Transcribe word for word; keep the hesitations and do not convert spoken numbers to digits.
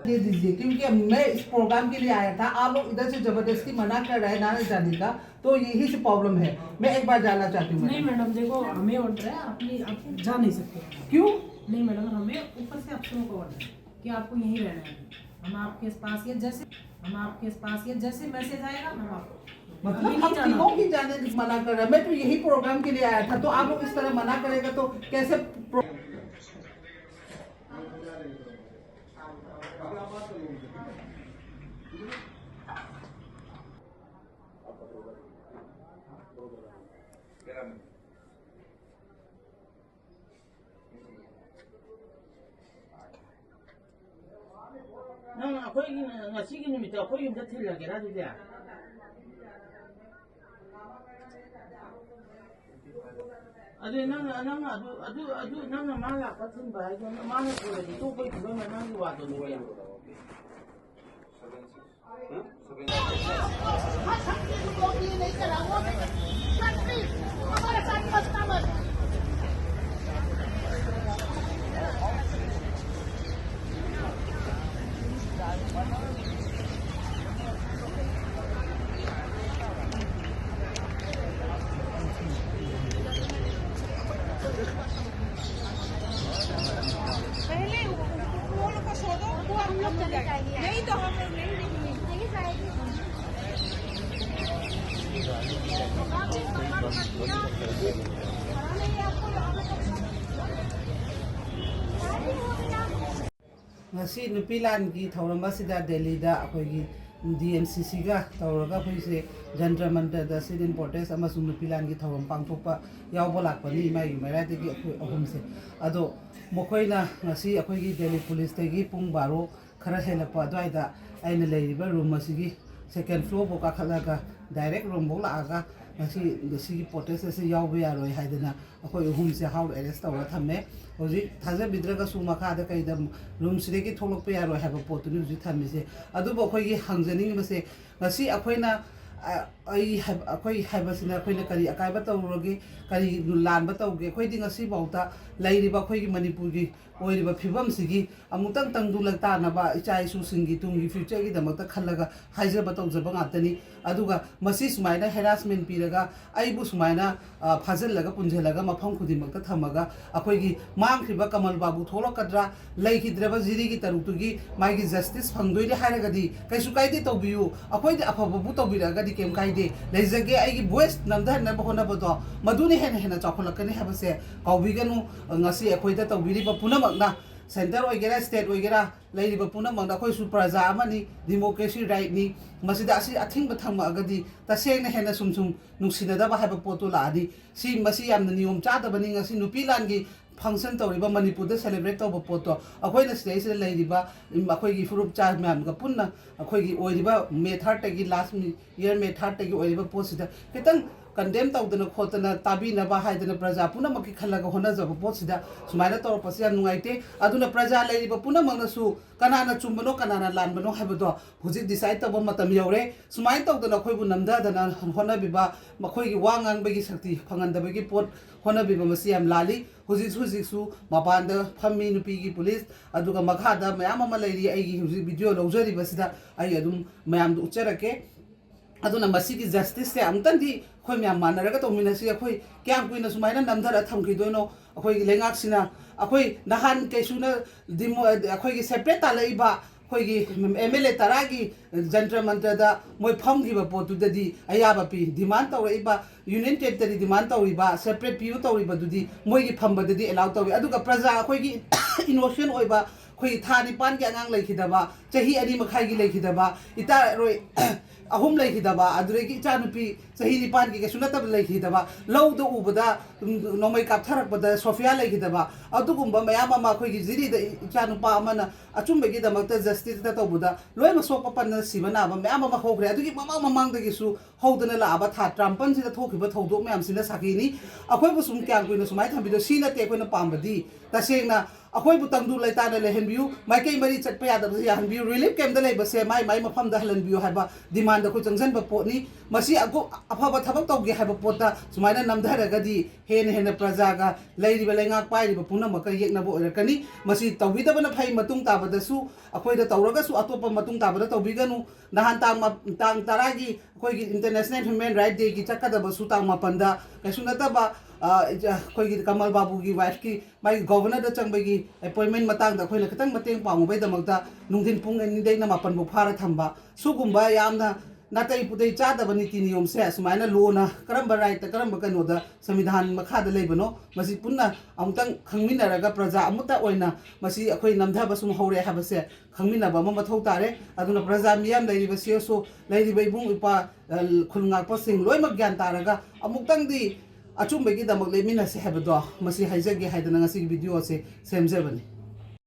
दे दीजिए, क्योंकि अब मैं इस प्रोग्राम के लिए आया था, आप लोग इधर से जबरदस्ती मना कर रहे हैं ना जाने का, तो यही से प्रॉब्लम है। मैं एक बार जाना चाहती हूँ। नहीं मैडम, देखो, हमें ऑर्डर है, अपनी आप जा नहीं सकते। क्यों? नहीं मैडम, हमें ऊपर से अफसरों का ऑर्डर है कि आपको यहीं रहना है। हम आपके पास ये जैसे हम आपके पास ये जैसे मैसेज आएगा, हम आपको मतलब हम तीनों ही जाने मना कर रहे हैं। मैं तो यही प्रोग्राम के लिए आया था, तो आप लोग इस तरह मना करेगा तो कैसे प्रो- ꯅꯪ ꯑꯩꯈꯣꯏꯒꯤ ꯉꯁꯤꯒꯤ ꯅꯨꯃꯤꯠꯇꯣ ꯑꯩꯈꯣꯏ ꯌꯨꯝꯗ ꯊꯤꯜꯂꯒꯦꯔꯥ ꯑꯗꯨꯗꯤ? ꯑꯗꯨ ꯅꯪ ꯅꯪ ꯑꯗꯨ ꯑꯗꯨ ꯑꯗꯨ ꯅꯪꯅ ꯃꯥ ꯂꯥꯛꯄ ꯊꯤꯟꯕ ꯍꯥꯏꯗꯣ ꯃꯥꯅ ꯄꯨꯔꯗꯤ ꯇꯣꯛꯄꯒꯤ ꯐꯤꯕꯝꯗ ꯅꯪꯒꯤ ꯋꯥꯗꯣ ꯂꯣꯏꯔꯦ꯫ पहले वो लोग को छोड़ो, वो हम लोग चले जाएंगे। नहीं तो हम लोग नहीं रहेंगे। ꯉꯁꯤ ꯅꯨꯄꯤ ꯂꯥꯟꯒꯤ ꯊꯧꯔꯝ ꯑꯁꯤꯗ ꯗꯦꯜꯂꯤꯗ ꯑꯩꯈꯣꯏꯒꯤ ꯗꯤ ꯑꯦꯝ ꯁꯤ ꯁꯤꯒ ꯇꯧꯔꯒ ꯑꯩꯈꯣꯏꯁꯦ ꯖꯟꯇ꯭ꯔ ꯃꯟꯇ꯭ꯔꯗ ꯁꯤꯠ ꯏꯟ ꯄ꯭ꯔꯣꯇꯦꯁ ꯑꯃꯁꯨꯡ ꯅꯨꯄꯤ ꯂꯥꯟꯒꯤ ꯊꯧꯔꯝ ꯄꯥꯡꯊꯣꯛꯄ ꯌꯥꯎꯕ ꯂꯥꯛꯄꯅꯤ, ꯏꯃꯥꯏꯒꯤ ꯃꯩꯔꯥꯗꯒꯤ ꯑꯩꯈꯣꯏ ꯑꯍꯨꯝꯁꯦ꯫ ꯑꯗꯣ ꯃꯈꯣꯏꯅ ꯉꯁꯤ ꯑꯩꯈꯣꯏꯒꯤ ꯗꯦꯜꯂꯤ ꯄꯨꯂꯤꯁꯇꯒꯤ ꯄꯨꯡ ꯕꯥꯔꯣ ꯈꯔ ꯍꯦꯜꯂꯛꯄ ꯑꯗꯨꯋꯥꯏꯗ ꯑꯩꯅ ꯂꯩꯔꯤꯕ ꯔꯨꯝ ꯑꯁꯤꯒꯤ ꯁꯦꯀꯦꯟ ꯐ꯭ꯂꯣꯔꯐꯥꯎ ꯀꯥꯈꯠꯂꯒ ꯗꯥꯏꯔꯦꯛ ꯔꯨꯝꯐꯥꯎ ꯂꯥꯛꯑꯒ ꯉꯁꯤ ꯁꯤꯒꯤ ꯄ꯭ꯔꯣꯇꯦꯁ ꯑꯁꯤ ꯌꯥꯎꯕ ꯌꯥꯔꯣꯏ ꯍꯥꯏꯗꯅ ꯑꯩꯈꯣꯏ ꯑꯍꯨꯝꯁꯦ ꯍꯥꯎꯁ ꯑꯦꯔꯦꯁ ꯇꯧꯔ ꯊꯝꯃꯦ꯫ ꯍꯧꯖꯤꯛ ꯊꯥꯖꯕꯤꯗ꯭ꯔꯒꯁꯨ ꯃꯈꯥꯗ ꯀꯩꯗ ꯔꯨꯝꯁꯤꯗꯒꯤ ꯊꯣꯛꯂꯛꯄ ꯌꯥꯔꯣꯏ ꯍꯥꯏꯕ ꯄꯣꯠꯇꯨꯅꯤ ꯍꯧꯖꯤꯛ ꯊꯝꯃꯤꯁꯦ꯫ ꯑꯗꯨꯕꯨ ꯑꯩꯈꯣꯏꯒꯤ ꯍꯪꯖꯅꯤꯡꯉꯤꯕꯁꯦ, ꯉꯁꯤ ꯑꯩꯈꯣꯏꯅ, ꯑ, ꯑꯩ ꯍꯥꯏꯕ, ꯑꯩꯈꯣꯏ ꯍꯥꯏꯕꯁꯤꯅ ꯑꯩꯈꯣꯏꯅ ꯀꯔꯤ ꯑꯀꯥꯏꯕ ꯇꯧꯔꯨꯔꯒꯦ, ꯀꯔꯤ ꯂꯥꯟꯕ ꯇꯧꯒꯦ? ꯑꯩꯈꯣꯏꯗꯤ ꯉꯁꯤꯐꯥꯎꯗ ꯂꯩꯔꯤꯕ ꯑꯩꯈꯣꯏꯒꯤ ꯃꯅꯤꯄꯨꯔꯒꯤ ꯑꯣꯏꯔꯤꯕ ꯐꯤꯕꯝꯁꯤꯒꯤ ꯑꯃꯨꯛꯇꯪ ꯇꯪꯗꯨ ꯂꯛꯇꯥꯅꯕ ꯏꯆꯥ ꯏꯁꯨꯁꯤꯡꯒꯤ ꯇꯨꯡꯒꯤ ꯐ꯭ꯌꯨꯆꯔꯒꯤꯗꯃꯛꯇ ꯈꯜꯂꯒ ꯍꯥꯏꯖꯕ ꯇꯧꯖꯕ ꯉꯥꯛꯇꯅꯤ꯫ ꯑꯗꯨꯒ ꯃꯁꯤ ꯁꯨꯃꯥꯏꯅ ꯍꯦꯔꯥꯁꯃꯦꯟ ꯄꯤꯔꯒ ꯑꯩꯕꯨ ꯁꯨꯃꯥꯏꯅ, ꯑ, ꯐꯥꯖꯤꯜꯂꯒ ꯄꯨꯟꯁꯤꯜꯂꯒ ꯃꯐꯝ ꯈꯨꯗꯤꯡꯃꯛꯇ ꯊꯝꯃꯒ ꯑꯩꯈꯣꯏꯒꯤ ꯃꯥꯡꯈ꯭ꯔꯤꯕ ꯀꯃꯜ ꯕꯥꯕꯨ ꯊꯣꯛꯂꯛꯀꯗ꯭ꯔꯥ, ꯂꯩꯈꯤꯗ꯭ꯔꯕ ꯖꯤꯔꯤꯒꯤ ꯇꯔꯨꯛꯇꯨꯒꯤ ꯃꯥꯒꯤ ꯖꯁꯇꯤꯁ ꯐꯪꯗꯣꯏꯅꯦ ꯍꯥꯏꯔꯒꯗꯤ ꯀꯩꯁꯨ ꯀꯥꯏꯗꯦ, ꯇꯧꯕꯤꯌꯨ꯫ ꯑꯩꯈꯣꯏꯗꯤ ꯑꯐꯕꯕꯨ ꯇꯧꯕꯤꯔꯛꯑꯒꯗꯤ ꯀꯩꯝ ꯀꯥꯏꯗꯦ꯫ ꯂꯩꯖꯒꯦ, ꯑꯩꯒꯤ ꯚꯣꯏꯁ ꯅꯝꯊꯅꯕ ꯍꯣꯠꯅꯕꯗꯣ ꯃꯗꯨꯅ ꯍꯦꯟꯅ ꯍꯦꯟꯅ ꯆꯥꯎꯈꯠꯂꯛꯀꯅꯤ ꯍꯥꯏꯕꯁꯦ ꯀꯥꯎꯕꯤꯒꯅꯨ꯫ ꯉꯁꯤ ꯑꯩꯈꯣꯏꯗ ꯇꯧꯕꯤꯔꯤꯕ ꯄꯨꯝꯅꯃꯛꯅ, ꯁꯦꯟꯇꯔ ꯑꯣꯏꯒꯦꯔꯥ, ꯁ꯭ꯇꯦꯠ ꯑꯣꯏꯒꯦꯔꯥ, ꯂꯩꯔꯤꯕ ꯄꯨꯝꯅꯃꯛꯅ ꯑꯩꯈꯣꯏꯁꯨ ꯄ꯭ꯔꯖꯥ ꯑꯃꯅꯤ, ꯗꯤꯃꯣꯀ꯭ꯔꯦꯁꯤ ꯔꯥꯏꯠꯅꯤ꯫ ꯃꯁꯤꯗ ꯑꯁꯤ ꯑꯊꯤꯡꯕ ꯊꯝꯃꯛꯑꯒꯗꯤ ꯇꯁꯦꯡꯅ ꯍꯦꯟꯅ ꯁꯨꯝ ꯁꯨꯝ ꯅꯨꯡꯁꯤꯅꯗꯕ ꯍꯥꯏꯕ ꯄꯣꯠꯇꯨ ꯂꯥꯛꯑꯅꯤ꯫ ꯁꯤ, ꯃꯁꯤ ꯌꯥꯝꯅ ꯅꯤꯌꯣꯝ ꯆꯥꯗꯕꯅꯤ꯫ ꯉꯁꯤ ꯅꯨꯄꯤ ꯂꯥꯟꯒꯤ ꯐꯪꯁꯟ ꯇꯧꯔꯤꯕ, ꯃꯅꯤꯄꯨꯔꯗ ꯁꯦꯂꯦꯕ꯭ꯔꯦꯠ ꯇꯧꯕ ꯄꯣꯠꯇꯣ, ꯑꯩꯈꯣꯏꯅ ꯁꯤꯗꯩꯁꯤꯗ ꯂꯩꯔꯤꯕ, ꯎꯝ, ꯑꯩꯈꯣꯏꯒꯤ ꯐꯨꯔꯨꯞꯆꯥ ꯃꯌꯥꯝꯒ ꯄꯨꯟꯅ ꯑꯩꯈꯣꯏꯒꯤ ꯑꯣꯏꯔꯤꯕ ꯃꯦ ꯊꯥꯔꯠꯇꯒꯤ, ꯂꯥꯁ ꯏꯌꯔ ꯃꯦ ꯊꯥꯔꯠꯇꯒꯤ ꯑꯣꯏꯔꯤꯕ ꯄꯣꯠꯁꯤꯗ ꯈꯤꯇꯪ ꯀꯟꯗꯦꯝ ꯇꯧꯗꯅ ꯈꯣꯠꯇꯅ ꯇꯥꯕꯤꯅꯕ ꯍꯥꯏꯗꯅ ꯄ꯭ꯔꯖꯥ ꯄꯨꯝꯅꯃꯛꯀꯤ ꯈꯜꯂꯒ ꯍꯣꯠꯅꯖꯕ ꯄꯣꯠꯁꯤꯗ ꯁꯨꯃꯥꯏꯅ ꯇꯧꯔꯛꯄꯁꯤ ꯌꯥꯝ ꯅꯨꯡꯉꯥꯏꯇꯦ꯫ ꯑꯗꯨꯅ ꯄ꯭ꯔꯖꯥ ꯂꯩꯔꯤꯕ ꯄꯨꯝꯅꯃꯛꯅꯁꯨ ꯀꯅꯥꯅ ꯆꯨꯝꯕꯅꯣ, ꯀꯅꯥꯅ ꯂꯥꯟꯕꯅꯣ ꯍꯥꯏꯕꯗꯣ ꯍꯧꯖꯤꯛ ꯗꯤꯁꯥꯏꯠ ꯇꯧꯕ ꯃꯇꯝ ꯌꯧꯔꯦ꯫ ꯁꯨꯃꯥꯏꯅ ꯇꯧꯗꯅ ꯑꯩꯈꯣꯏꯕꯨ ꯅꯝꯊꯗꯅ ꯍꯣꯠꯅꯕꯤꯕ, ꯃꯈꯣꯏꯒꯤ ꯋꯥ ꯉꯥꯡꯕꯒꯤ ꯁꯛꯇꯤ ꯐꯪꯍꯟꯗꯕꯒꯤ ꯄꯣꯠ ꯍꯣꯠꯅꯕꯤꯕ, ꯃꯁꯤ ꯌꯥꯝ ꯂꯥꯜꯂꯤ꯫ ꯍꯧꯖꯤꯛꯁꯨ, ꯍꯧꯖꯤꯛꯁꯨ ꯃꯄꯥꯟꯗ ꯐꯝꯃꯤ ꯅꯨꯄꯤꯒꯤ ꯄꯨꯂꯤꯁ, ꯑꯗꯨꯒ ꯃꯈꯥꯗ ꯃꯌꯥꯝ ꯑꯃ ꯂꯩꯔꯤ꯫ ꯑꯩꯒꯤ ꯍꯧꯖꯤꯛ ꯚꯤꯗꯤꯑꯣ ꯂꯧꯖꯔꯤꯕꯁꯤꯗ ꯑꯩ ꯑꯗꯨꯝ ꯃꯌꯥꯝꯗ ꯎꯠꯆꯔꯛꯀꯦ꯫ ꯑꯗꯨꯅ ꯃꯁꯤꯒꯤ ꯖꯁꯇꯤꯁꯁꯦ ꯑꯃꯨꯛꯇꯪꯗꯤ ꯑꯩꯈꯣꯏ ꯃꯌꯥꯝ ꯃꯥꯟꯅꯔꯒ ꯇꯧꯃꯤꯟꯅꯁꯤ꯫ ꯑꯩꯈꯣꯏ ꯀꯌꯥꯝ ꯀꯨꯏꯅ ꯁꯨꯃꯥꯏꯅ ꯅꯝꯊꯔ ꯊꯝꯈꯤꯗꯣꯏꯅꯣ? ꯑꯩꯈꯣꯏꯒꯤ ꯂꯩꯉꯥꯛꯁꯤꯅ, ꯑꯩꯈꯣꯏ ꯅꯍꯥꯟ ꯀꯩꯁꯨꯅ ꯗꯤꯃꯣ-, ꯑꯩꯈꯣꯏꯒꯤ ꯁꯦꯄꯔꯦꯠ ꯇꯥꯜꯂꯛꯏꯕ ꯑꯩꯈꯣꯏꯒꯤ ꯑꯦꯝ ꯑꯦꯜ ꯑꯦ ꯇꯔꯥꯒꯤ ꯖꯟꯇ꯭ꯔ ꯃꯟꯇ꯭ꯔꯗ ꯃꯣꯏ ꯐꯝꯈꯤꯕ ꯄꯣꯠꯇꯨꯗꯗꯤ ꯑꯌꯥꯕ ꯄꯤ꯫ ꯗꯤꯃꯥꯟ ꯇꯧꯔꯛꯏꯕ, ꯌꯨꯅꯤꯌꯟ ꯇꯦꯔꯤꯇꯣꯔꯤ ꯗꯤꯃꯥꯟ ꯇꯧꯔꯤꯕ, ꯁꯦꯄꯔꯦꯠ ꯄꯤꯌꯨ ꯇꯧꯔꯤꯕꯗꯨꯗꯤ ꯃꯣꯏꯒꯤ ꯐꯝꯕꯗꯗꯤ ꯑꯦꯂꯥꯎ ꯇꯧꯏ꯫ ꯑꯗꯨꯒ ꯄ꯭ꯔꯖꯥ, ꯑꯩꯈꯣꯏꯒꯤ ꯏꯅꯣꯁꯦꯟ ꯑꯣꯏꯕ, ꯑꯩꯈꯣꯏꯒꯤ ꯊꯥ ꯅꯤꯄꯥꯟꯒꯤ ꯑꯉꯥꯡ ꯂꯩꯈꯤꯗꯕ, ꯆꯍꯤ ꯑꯅꯤ ꯃꯈꯥꯏꯒꯤ ꯂꯩꯈꯤꯗꯕ, ꯏꯇꯥꯔꯣꯏ, ꯑꯍꯨꯝ ꯂꯩꯈꯤꯗꯕ, ꯑꯗꯨꯗꯒꯤ ꯏꯆꯥꯅꯨꯄꯤ ꯆꯍꯤ ꯅꯤꯄꯥꯟꯒꯤ ꯀꯩꯁꯨ ꯅꯠꯇꯕ ꯂꯩꯈꯤꯗꯕ, ꯂꯧꯗ ꯎꯕꯗ, ꯎꯝ, ꯅꯣꯡꯃꯩ ꯀꯥꯞꯊꯔꯛꯄꯗ ꯁꯣꯐꯤꯌꯥ ꯂꯩꯈꯤꯗꯕ, ꯑꯗꯨꯒꯨꯝꯕ ꯃꯌꯥꯝ ꯑꯃ ꯑꯩꯈꯣꯏꯒꯤ ꯖꯤꯔꯤꯗ ꯏꯆꯥꯅꯨꯄꯥ ꯑꯃꯅ ꯑꯆꯨꯝꯕꯒꯤꯗꯃꯛꯇ ꯖꯁꯇꯤꯁꯇ ꯇꯧꯕꯗ ꯂꯣꯏꯅꯃꯛ ꯁꯣꯛꯄ ꯄꯟꯗꯅ ꯁꯤꯕ ꯅꯥꯕ ꯃꯌꯥꯝ ꯑꯃ ꯍꯧꯈ꯭ꯔꯦ꯫ ꯑꯗꯨꯒꯤ ꯃꯃꯥꯡ ꯃꯃꯥꯡꯗꯒꯤꯁꯨ ꯍꯧꯗꯅ ꯂꯥꯛꯑꯕ ꯊꯥ ꯇꯔꯥꯃꯥꯄꯟꯁꯤꯗ ꯊꯣꯛꯈꯤꯕ ꯊꯧꯗꯣꯛ ꯃꯌꯥꯝꯁꯤꯅ ꯁꯥꯈꯤꯅꯤ꯫ ꯑꯩꯈꯣꯏꯕꯨ ꯁꯨꯝ ꯀꯌꯥꯝ ꯀꯨꯏꯅ ꯁꯨꯃꯥꯏꯅ ꯊꯝꯕꯤꯗꯣ? ꯁꯤ ꯅꯠꯇꯦ ꯑꯩꯈꯣꯏꯅ ꯄꯥꯝꯕꯗꯤ꯫ ꯇꯁꯦꯡꯅ ꯑꯩꯈꯣꯏꯕꯨ ꯇꯪꯗꯨ ꯂꯩꯇꯥꯅ ꯂꯩꯍꯟꯕꯤꯌꯨ, ꯃꯥꯏꯀꯩ ꯃꯔꯤ ꯆꯠꯄ ꯌꯥꯗꯕꯁꯦ ꯌꯥꯍꯟꯕꯤꯌꯨ, ꯔꯤꯂꯤꯐ ꯀꯦꯝꯞꯇ ꯂꯩꯕꯁꯦ ꯃꯥꯏ ꯃꯥꯏ ꯃꯐꯝꯗ ꯍꯜꯍꯟꯕꯤꯌꯨ ꯍꯥꯏꯕ ꯗꯤꯃꯥꯟꯗ ꯑꯩꯈꯣꯏ ꯆꯪꯁꯤꯟꯕ ꯄꯣꯠꯅꯤ꯫ ꯃꯁꯤ ꯑꯒꯨ-, ꯑꯐꯕ ꯊꯕꯛ ꯇꯧꯒꯦ ꯍꯥꯏꯕ ꯄꯣꯠꯇ ꯁꯨꯃꯥꯏꯅ ꯅꯝꯊꯔꯒꯗꯤ ꯍꯦꯟꯅ ꯍꯦꯟꯅ ꯄ꯭ꯔꯖꯥꯒ ꯂꯩꯔꯤꯕ ꯂꯩꯉꯥꯛ ꯄꯥꯏꯔꯤꯕ ꯄꯨꯝꯅꯃꯛꯀ ꯌꯦꯛꯅꯕ ꯑꯣꯏꯔꯛꯀꯅꯤ꯫ ꯃꯁꯤ ꯇꯧꯕꯤꯗꯕꯅ ꯐꯩ꯫ ꯃꯇꯨꯡ ꯇꯥꯕꯗꯁꯨ ꯑꯩꯈꯣꯏꯗ ꯇꯧꯔꯒꯁꯨ ꯑꯇꯣꯞꯄ ꯃꯇꯨꯡ ꯇꯥꯕꯗ ꯇꯧꯕꯤꯒꯅꯨ꯫ ꯅꯍꯥꯟ ꯇꯥꯡ ꯃ-, ꯇꯥꯡ ꯇꯔꯥꯒꯤ ꯑꯩꯈꯣꯏꯒꯤ ꯏꯟꯇꯔꯅꯦꯁꯅꯦꯜ ꯍ꯭ꯌꯨꯃꯦꯟ ꯔꯥꯏꯠ ꯗꯦꯒꯤ ꯆꯠꯀꯗꯕꯁꯨ ꯇꯥꯡ ꯃꯥꯄꯟꯗ ꯀꯩꯁꯨ ꯅꯠꯇꯕ, ꯑ, ꯑꯩꯈꯣꯏꯒꯤ ꯀꯃꯜ ꯕꯥꯕꯨꯒꯤ ꯋꯥꯏꯐꯀꯤ ꯃꯥꯒꯤ ꯒꯣꯚꯔꯅꯔꯗ ꯆꯪꯕꯒꯤ ꯑꯦꯄꯣꯏꯟꯃꯦꯟ ꯃꯇꯥꯡꯗ ꯑꯩꯈꯣꯏꯅ ꯈꯤꯇꯪ ꯃꯇꯦꯡ ꯄꯥꯡꯉꯨꯕꯩꯗꯃꯛꯇ ꯅꯨꯡꯊꯤꯟ ꯄꯨꯡ ꯑꯅꯤꯗꯩꯅ ꯃꯥꯄꯟ ꯐꯥꯎ ꯐꯥꯔ ꯊꯝꯕ, ꯁꯨꯒꯨꯝꯕ ꯌꯥꯝꯅ ꯅꯥꯇꯩ ꯄꯨꯇꯩ ꯆꯥꯗꯕ ꯅꯤꯇꯤ ꯅꯤꯌꯣꯝꯁꯦ ꯑꯁꯨꯃꯥꯏꯅ ꯂꯣꯅ ꯀꯔꯝꯕ ꯔꯥꯏꯠꯇ, ꯀꯔꯝꯕ ꯀꯩꯅꯣꯗ, ꯁꯪꯕꯤꯙꯥꯟ ꯃꯈꯥꯗ ꯂꯩꯕꯅꯣ? ꯃꯁꯤ ꯄꯨꯟꯅ ꯑꯃꯨꯛꯇꯪ ꯈꯪꯃꯤꯟꯅꯔꯒ ꯄ꯭ꯔꯖꯥ ꯑꯃꯠꯇ ꯑꯣꯏꯅ ꯃꯁꯤ ꯑꯩꯈꯣꯏ ꯅꯝꯊꯕ ꯁꯨꯝ ꯍꯧꯔꯦ ꯍꯥꯏꯕꯁꯦ ꯈꯪꯃꯤꯟꯅꯕ ꯑꯃ ꯃꯊꯧ ꯇꯥꯔꯦ꯫ ꯑꯗꯨꯅ ꯄ꯭ꯔꯖꯥ ꯃꯤꯌꯥꯝ, ꯂꯩꯔꯤꯕ ꯁꯤ ꯑꯦꯁ ꯑꯣ, ꯂꯩꯔꯤꯕ ꯏꯕꯨꯡ ꯏꯄ꯭ꯋꯥ, ꯑ, ꯈꯨꯜ ꯉꯥꯛꯄꯁꯤꯡ ꯂꯣꯏꯅꯃꯛ ꯒ꯭ꯌꯥꯟ ꯇꯥꯔꯒ ꯑꯃꯨꯛꯇꯪꯗꯤ ꯑꯆꯨꯝꯕꯒꯤꯗꯃꯛ ꯂꯦꯞꯃꯤꯟꯅꯁꯦ ꯍꯥꯏꯕꯗꯣ ꯃꯁꯤ ꯍꯥꯏꯖꯒꯦ ꯍꯥꯏꯗꯅ ꯉꯁꯤꯒꯤ ꯚꯤꯗꯤꯑꯣ ꯑꯁꯦ ꯁꯦꯝꯖꯕꯅꯤ꯫